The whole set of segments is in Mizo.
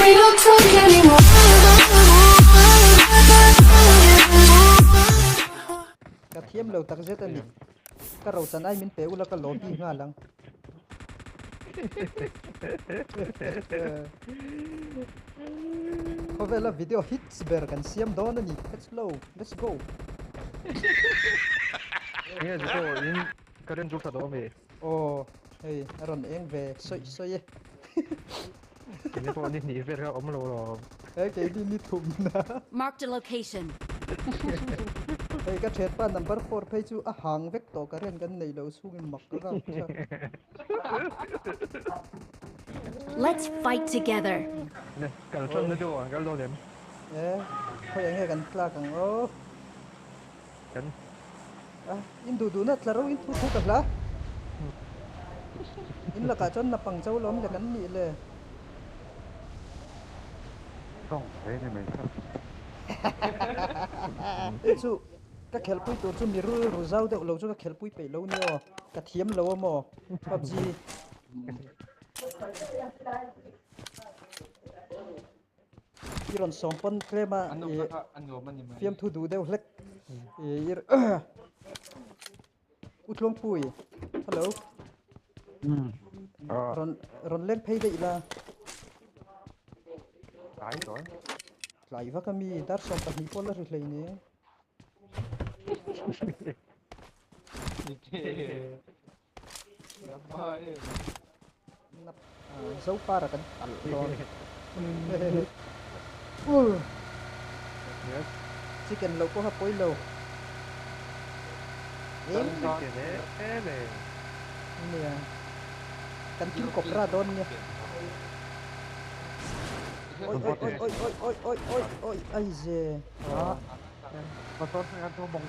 We don't talk anymore. Ka thiam lo tak zet a ni. Ka rochan ai min pe ula ka lobby nghal ang. Khawvela video hits ber kan siam dawn a ni. Let's go, let's go. Nge Zuko in current chu tha dawn mi? Aw hei a rawn eng ve sawi sawi e. Kei pawh ni hnih vel kha awm lo lawm. He keini ni thum na. Marked a location. Hei ka thianpa number 4 phei chu a hang vek tawh ka ren kan nei lo chhungin mak rap tha. Let's fight together. Ne kal tan na deuh ang kal dawn em? E khawi ang nge kan tlak ang aw. Kan A in duh duhna tla ro in thu thu ka hla. In lakah chuan napang cho lawm le kan nih le. Tawng ve ni mai kha. Hei chu ka khelhpui tur chu mi rilru zau deuh lo chu ka khelhpui peih lo ni aw. Ka thiam lo a maw PUBG. I rawn sawm pawn tlem a fiamthu duh deuh hlek. U Tluangpui, hello. Rawn rawn leng phei daih la. Tlai dawn. Tlai vak a mi dar 12 pawh la ri hlei ne. Zopara kan talh dawn. Yes. Chicken lo pawh kha pawi lo. Em Chicken em em. Nia. Kan king cobra dawn nia. Oi oi oi oi oi oi oi oi oi ai ze. Ah. Motor kan tu mong.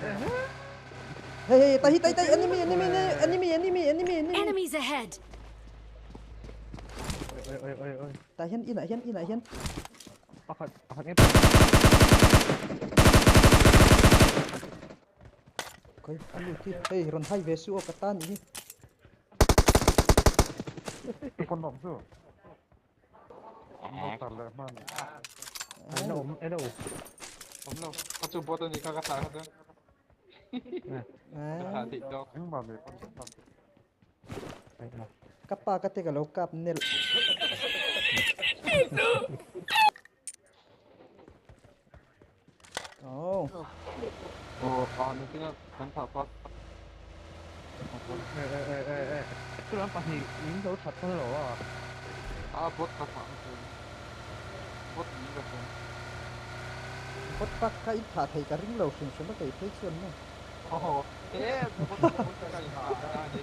Hey hey tahi tahi tahi enemy enemy enemy enemy enemy enemy. Enemies ahead. Oi oi oi oi. Tah hian inah hian inah hian. Pakhat pakhat nge. Khoi alu thi hei rawn hai ve su aw ka ta nih hi. Con nom chu. Nó tar leh hman. An awm elo. Awm lo. Ka chu bot ani kha ka thlah kha chu. Ka thlah theih tawk. Engmah me pon tam. Ka pa ka te ka lo kap nel. Oh. Oh, ah, nakin kan thah pa. Eh eh eh eh eh. Chuan pahnih in lo that pawn lo a. Ah, bot ka thah ka chu. Bot ni ka chu. Bot pak kha in thah thei ka ring lo hrim hrim a kei phei chuan maw. Oh, eh, bot bot ka in thah a ni.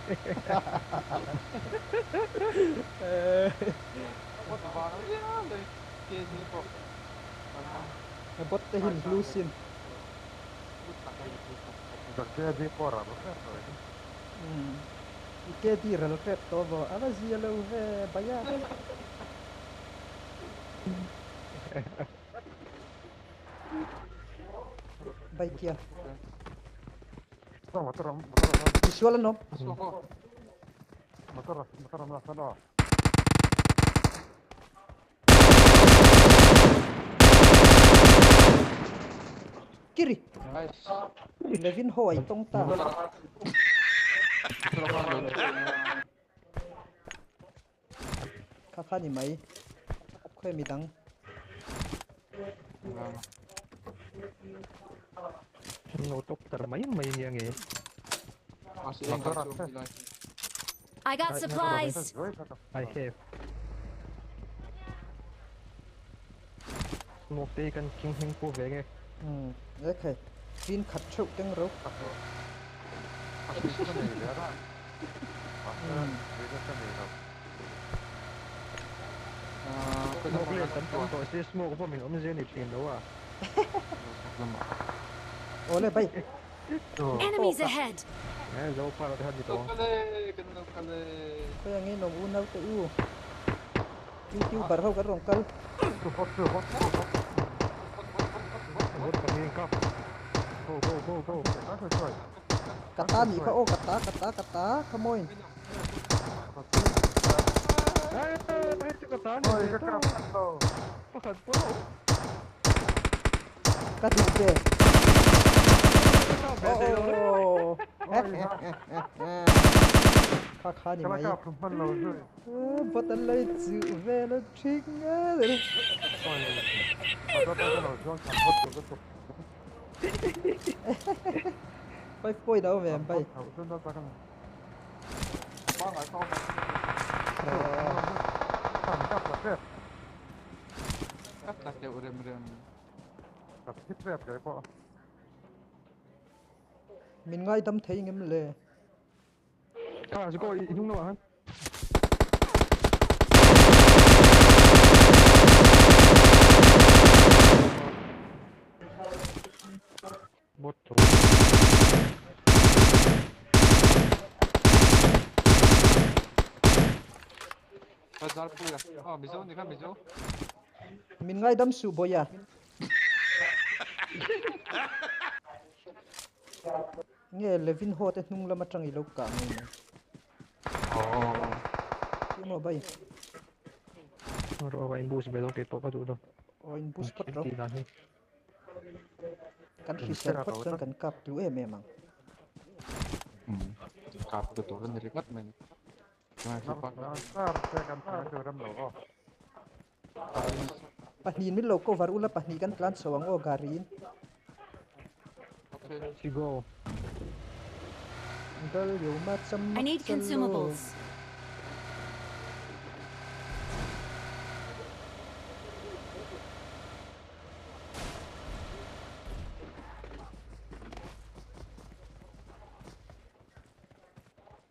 Bot vang riau le. Ke ni pawh. Bot te hin hlu sin. Ka ke di pawh ral hrep lo hi. I ke di ral hrep tawh maw? A va zia lo ve baya. Bike ia. Motor motor Visual an awm. Motor motor am la san aw. Kiri. Nice. Levin ho ai tawng ta. Kha kha ni mai. Khawi mi dang. Lo tok tar mai mai nia nge. I got supplies. I have. Smoke te kan king hing pu ve nge. Okay. Tin khat theuh keng ro. Smoke le tam tam tawh se smoke pawh min awm zel ni thin lo a. Ole bai. Enemies ahead. Eh zo pa te han ni tawh. Khoi ange nom u nau te u. YouTuber ho kan rawn kal. Hot hot hot. Hot ka min kap. Go go go go. Kata ni kha o kata kata kata come on. Eh, ka ta ni. Oi ka kap lo. Pakhat pawh. Ka duh ve. Ka kap ve thei lo reng. Oh. Kha kha ni mai. Ka la kap hman lo zui. Bot an lo inchuh vel a thing a. 5 point a awm em bai. Min ngaidam thei ngem le. Kha chu ko i hnung lamah khan. Bot tho. Bazar pui a. Oh, Mizo ni kha Mizo. Min ngaidam suh bawih a. Nge Levin ho te hnung lam atang i lo kah mai mai. Ti maw bai? Ro ka in boost ve dawn kei pawh ka duh lo. Aw in boost phawt ro. Tih dan hi. Kan hrisel phawt chuan kan kap tlu em em ang. Kap tlu tur a ni ringawt mai. Pahnih min lo cover ula pahnih kan tlan chho ang aw gari in. Sigo. Dal yo ma cham I need chalo. consumables.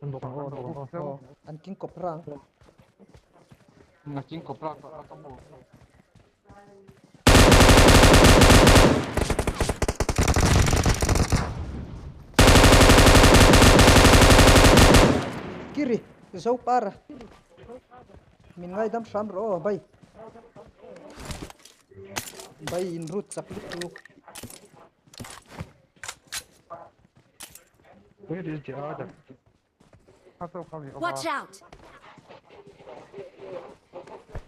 An bawk ang aw, an bawk ang aw. Aw, an king kawp rang. Na king kawp rang a ka hmu. Kiri, zo par. Min ngaidam hram rawh aw, bai. Bai in rut chak lutuk. Where is the other? Watch out!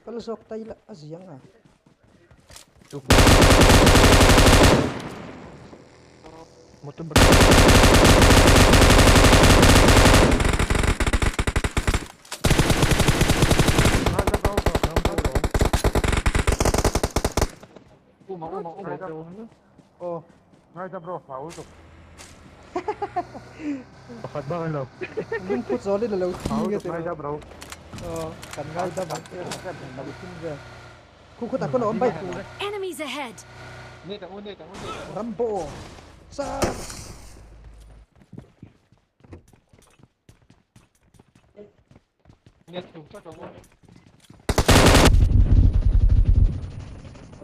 Kal zawk ta ila a ziang a. Motor Uma uma uma. Aw. Pakhat bak an lo. Lungphu zawlin a lo thi nge tih rawh. Aw, kan ngaidam ang che lo thim vel. Khu khutah khawn a awm bai. Enemies ahead! Rambo! Charge!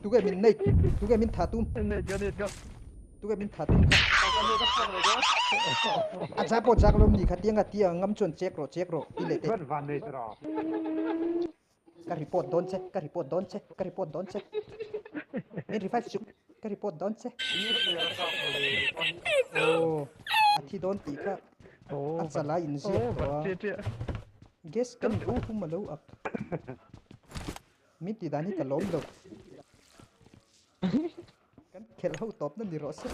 Tuge min nei, tuge min tha tum. Tuge min tha tum kha. A cha pawh chak lo ni kha tianga tia ngam chuan check rawh check rawh ti leh teh. Ka report dawn che, ka report dawn che, ka report dawn che. Min revive suh, ka report dawn che. Aw, a thi dawn tih kha a chala inziak tawh a. Gas kan u hum a lo ak. Min tih dan hi ka lawm lo. Kan khelh ho tawp na ni rawh se.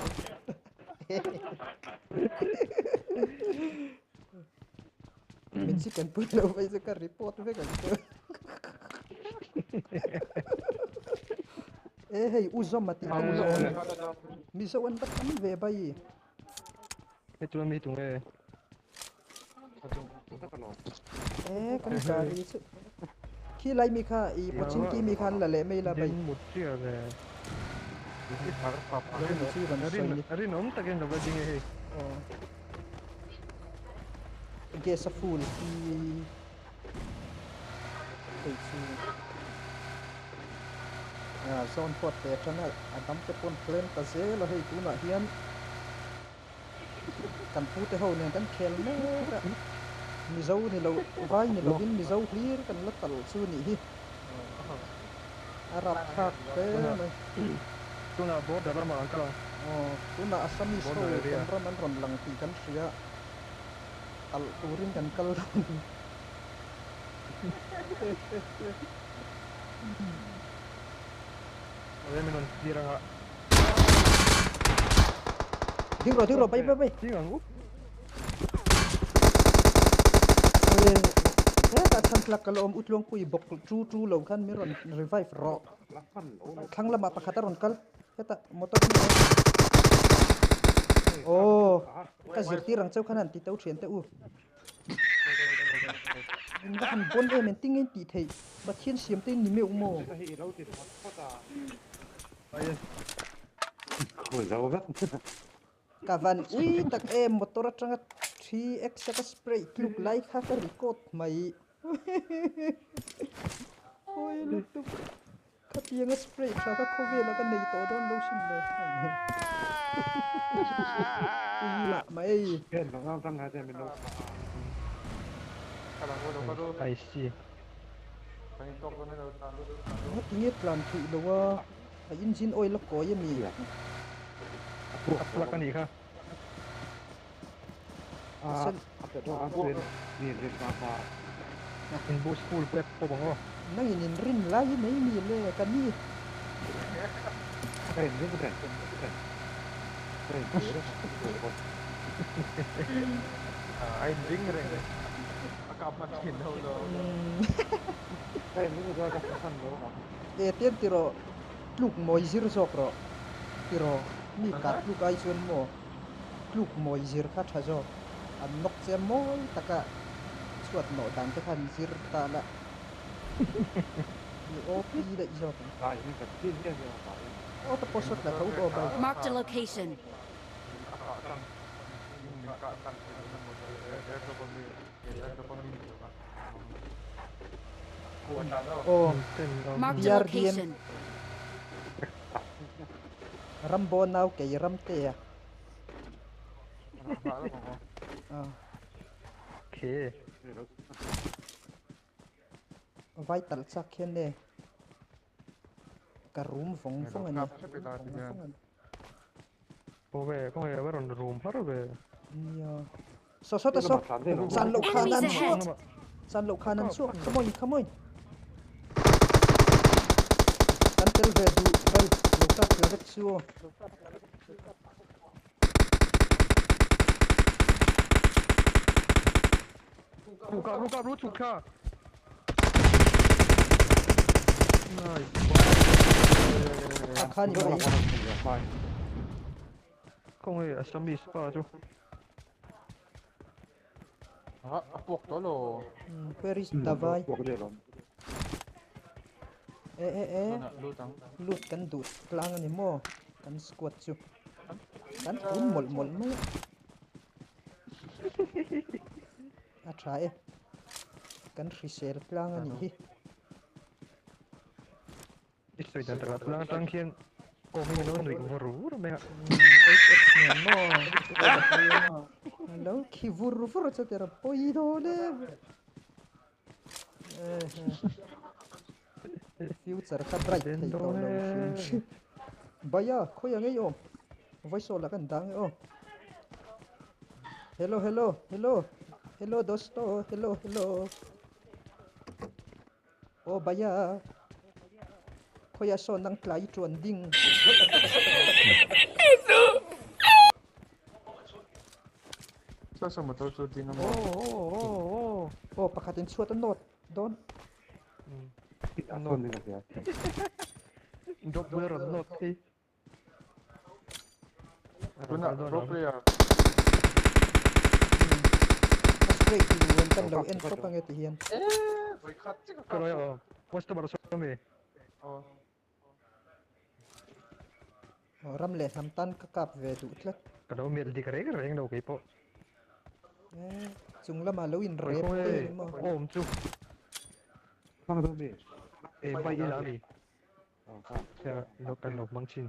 Min chi kan pui lo mai chu ka report vek ang chu. E hei u zawm a tih ka Mizo an va tam ve bai. Hei chuan mi tunge. E kan gari chu. Khi lai mi kha i pawchingki mi kha an la leh mai la bai. Din mut chiah ve. Rinawm takin lo va ding e hei. Gas a full hi hei chu zawn pawh te atanga a dam te pawn tlem ta zel a hei tunah hian kan pu te ho nen kan khel mek a Mizo ni lo vai ni lovin Mizo hlir kan la tal chu nih hi a rapthlak hle mai. Tunah border ramah an kal ang. Aw tunah Assamese ho kan ram an rawn lang tih kan hria talh turin kan kal dawn. Min rawn clear anga. Ding rawh ding rawh bai bai bai. Ding ang u. Hetah chhan tlak ka la awm Utluangpui bawk chu chu lo khan min rawn revive rawh. Thlang lamah pakhat a rawn kal. Hetah motor hi awm. Aw ka zirtir ang cheu khan an ti to thian te u. In va han bawn em engtin nge in tih theih Pathian siam te in ni meuh maw? Ka van ui tak em motor atanga 3x a ka spray tluk lai kha ka record mai. Awi lutuk. Khatianga spray tha kha khawvela ka nei tawh dawn lo sin le. Ui lah mai. I see. Nga tinge tlan theih lo a, a engine oil a kawi a mi? A plug a nih kha. In boost full pep pawp ang aw. Nangin in rin lai i nei mi le ka ni. A inring reng a kap hman thin ho lo. E tian tiraw tluk mawi zir zawk rawh tiraw mi kah tluk ai chuan maw. Tluk mawi zir kha tha zawk. An nawk che mawi taka chhuat nawh dan te khan zir ta la. I OP daih zawk ang. Aw ta pawh shot la tho aw bai. Marked a location. Aw Marked a BRDM. location. Rambo nau kei Ramtea. Okay. Vai talh chak hian e ka rum vawng vawng a ni. Vawng vawng a ni. Aw ve, khawnge a rawn rum har ve. Nia. Saw saw ta saw. Chan loh khan an chhuak. Chan loh khan an chhuak. Come on, come on. Kan tel ve duh bai lo kap la vek chu aw. Kap ru kap ru chhuk thla. Nice. A khan i mai. Khawnge Assamese pa chu. A puak tawh lo. Where is Davai? E e e. Lut kan duh tlang a ni maw? Kan squad chu. Kan tun mawlh mawlh mai a. A tha e. Kan hrisel tlang a nih hi. I sawi dan takah tlang atang khian kawng hi min lo nuih vur vur mai a. HX nen maw? Lo khi vur vur chu tira pawi dawn e. Future kha bright thei tawh lo hrim hrim. Baya khawi ang ei awm. Voice aw lah kan dang e aw. Hello hello hello hello dosto hello hello. Aw baya khawiah sawn ang tlai tuan ding. Saw saw motor chu ding a maw? Aw pakhat in chhuat a nawt dawn. A nawt. Drop bul a rawn nawt phei. Tunah pro player. A straight lu an kan lo en tawp ange ti hian. Ka rawi aw. What's the bar saw mi? Aw. Ram leh hnam tan ka kap ve duh tlat. Ka lo melh dik reng reng lo kei pawh. Chung lamah lo in rep te ni maw? Awm chu. E bai ila mi. Kan lo hmang thin.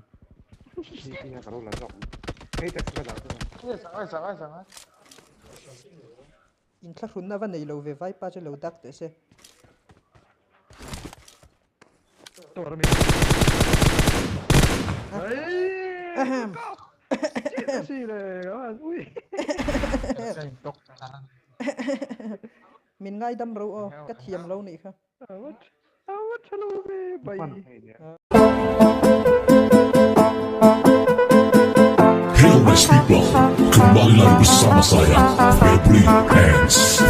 Inthlahrunna va nei lo ve vaipa chu lo dak teh se. Min ngaidam ro aw, ka thiam lo nih kha. A va tha lo ve, bai. Hello nice people, kembali lagi bersama saya, Febri Hands.